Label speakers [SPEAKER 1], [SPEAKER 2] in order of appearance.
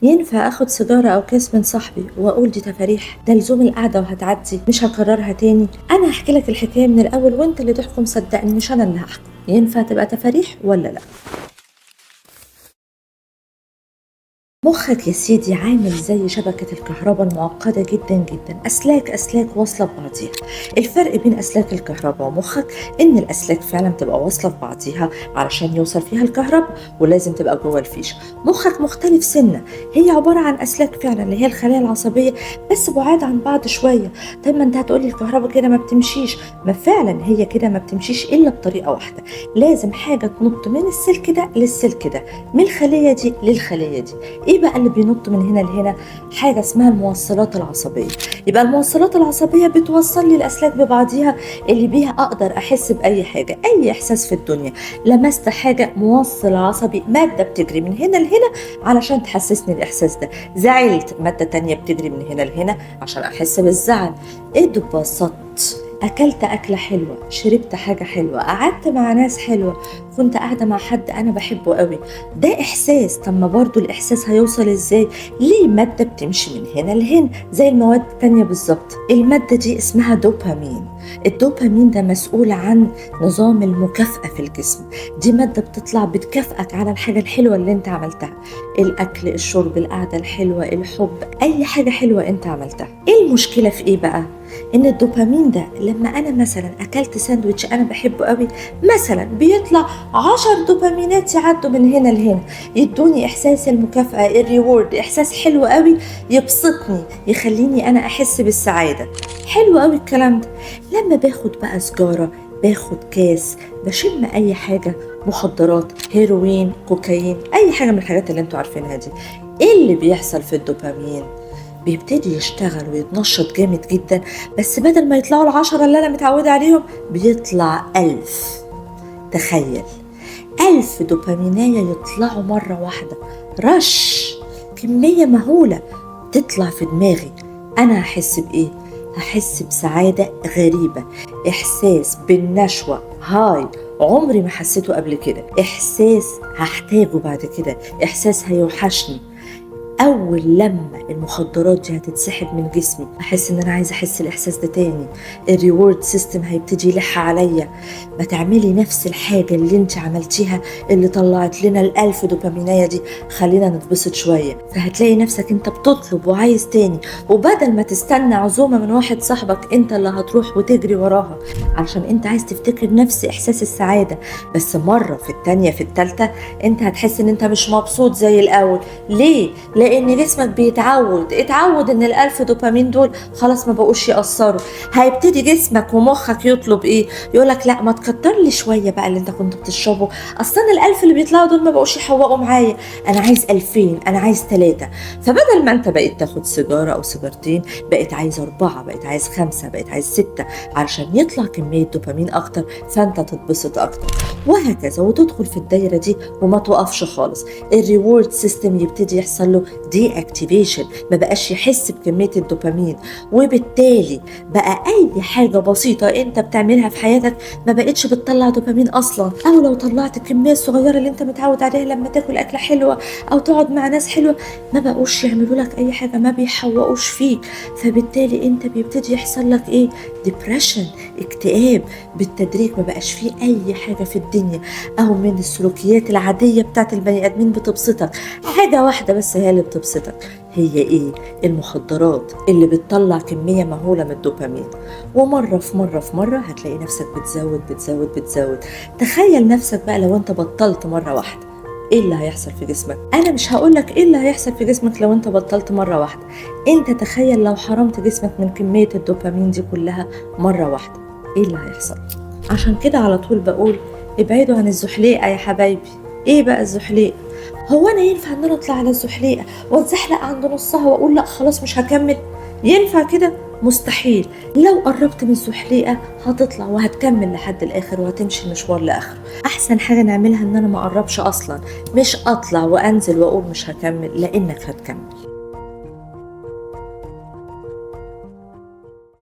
[SPEAKER 1] ينفع اخد سيجارة او كاس من صاحبي واقول دي تفاريح، ده لزوم القعدة وهتعدي، مش هكررها تاني؟ انا هحكي لك الحكاية من الاول وانت اللي تحكم، صدقني مش انا اللي هحكم. ينفع تبقى تفاريح ولا لا؟ مخك يا سيدي عامل زي شبكة الكهرباء المعقدة جدا جدا، أسلاك أسلاك واصلة ببعضيها. الفرق بين أسلاك الكهرباء ومخك إن الأسلاك فعلا تبقى واصلة ببعضيها علشان يوصل فيها الكهرباء، ولازم تبقى جوه الفيش. مخك مختلف سنة، هي عبارة عن أسلاك فعلا اللي هي الخلايا العصبية، بس بعاد عن بعض شوية. طيب ما أنت هتقولي الكهرباء كده ما بتمشيش، ما فعلا هي كده ما بتمشيش إلا بطريقة واحدة، لازم حاجة تنط من السلك ده للسلك ده، من الخلية دي للخلية دي. ايه بقى اللي بينط من هنا لهنا؟ حاجة اسمها الموصلات العصبية. يبقى الموصلات العصبية بتوصل لي الاسلاك ببعضيها اللي بيها اقدر احس باي حاجة، اي احساس في الدنيا. لمست حاجة، موصل عصبي، مادة بتجري من هنا لهنا علشان تحسسني الاحساس ده. زعلت، مادة تانية بتجري من هنا لهنا عشان احس بالزعل. اتبسطت، أكلت أكلة حلوة، شربت حاجة حلوة، قعدت مع ناس حلوة، كنت قاعدة مع حد أنا بحبه قوي، ده إحساس. طب ما برضو الإحساس هيوصل إزاي؟ ليه مادة بتمشي من هنا لهنا زي المواد التانية بالظبط. المادة دي اسمها دوبامين. الدوبامين ده مسؤول عن نظام المكافأة في الجسم. دي مادة بتطلع بتكافئك على الحاجة الحلوة اللي انت عملتها، الأكل، الشرب، القعدة الحلوة، الحب، أي حاجة حلوة انت عملتها. ايه المشكلة في ايه بقى؟ ان الدوبامين ده لما انا مثلا اكلت ساندويتش انا بحبه قوي مثلا، بيطلع 10 دوبامينات يعدوا من هنا لهنا، يدوني احساس المكافأة، ال reward، احساس حلو قوي يبسطني، يخليني انا احس بالسعادة. حلو قوي الكلام ده. لما باخد بقى سجارة، باخد كاس، بشم اي حاجة، مخدرات، هيروين، كوكايين، اي حاجة من الحاجات اللي انتوا عارفينها دي، ايه اللي بيحصل في الدوبامين؟ بيبتدي يشتغل ويتنشط جامد جدا، بس بدل ما يطلعوا 10 اللي انا متعودة عليهم بيطلع 1000. تخيل 1000 دوبامينية يطلعوا مرة واحدة، رش، كمية مهولة تطلع في دماغي. انا هحس بايه؟ هحس بسعادة غريبة، احساس بالنشوة، هاي عمري ما حسيته قبل كده، احساس هحتاجه بعد كده، احساس هيوحشني. أول لما المخدرات دي هتتسحب من جسمي أحس إن أنا عايزة أحس الإحساس ده تاني. ال reward system هيبتدي يلح عليا، ما تعملي نفس الحاجة اللي انت عملتيها اللي طلعت لنا 1000 دوبامينية دي، خلينا نتبسط شوية. فهتلاقي نفسك انت بتطلب وعايز تاني، وبدل ما تستنى عزومة من واحد صاحبك انت اللي هتروح وتجري وراها علشان انت عايز تفتكر نفس إحساس السعادة. بس مرة في التانية في التالتة انت هتحس ان انت مش مبسوط زي الأول. ليه؟ لان جسمك بيتعود، اتعود ان 1000 دوبامين دول خلاص ما بقوش يأثروا. هيبتدي جسمك ومخك يطلب ايه؟ يقولك لا ما تكتر لي شوية بقى اللي انت كنت بتشربه، اصلا 1000 اللي بيطلعوا دول ما بقوش يحوقوا معايا، انا عايز 2000، انا عايز 3. فبدل ما انت بقيت تاخد سيجارة او سيجارتين، بقيت عايز 4، بقيت عايز 5، بقيت عايز 6، علشان يطلع كمية دوبامين اكتر فانت تتبسط اكتر، وهكذا. وتدخل في الدايرة دي وما توقفش خالص. ال reward system يبتدي يحصل له deactivation، ما بقاش يحس بكمية الدوبامين، وبالتالي بقى أي حاجة بسيطة أنت بتعملها في حياتك ما بقتش بتطلع دوبامين أصلا، أو لو طلعت الكمية الصغيرة اللي أنت متعود عليها لما تاكل أكلة حلوة أو تقعد مع ناس حلوة، ما بقوش يعملوا لك أي حاجة، ما بيحوقوش فيك. فبالتالي أنت بيبتدي يحصل لك إيه؟ depression، اكتئاب بالتدريج. ما بقاش فيه أي حاجة في الدنيا أو من السلوكيات العادية بتاعت البني آدمين بتبسطك، حاجة واحدة بس هي اللي بتبسطك، هي ايه؟ المخدرات اللي بتطلع كمية مهولة من الدوبامين. ومرة في مرة في مرة هتلاقي نفسك بتزود بتزود بتزود. تخيل نفسك بقى لو انت بطلت مرة واحدة، ايه اللي هيحصل في جسمك؟ انا مش هقولك ايه اللي هيحصل في جسمك لو انت بطلت مرة واحدة، انت تخيل لو حرمت جسمك من كمية الدوبامين دي كلها مرة واحدة، ايه اللي هيحصل؟ عشان كده على طول بقول ابعدوا عن الزحليقة يا حبايبي. ايه بقى الزحليقة؟ هو انا ينفع ان انا اطلع على الزحليقه واتزحلق عند نصها واقول لا خلاص مش هكمل؟ ينفع كده؟ مستحيل. لو قربت من الزحليقه هتطلع وهتكمل لحد الاخر وهتمشي المشوار لاخره. احسن حاجة نعملها ان انا ما اقربش اصلا، مش اطلع وانزل واقول مش هكمل، لانك هتكمل.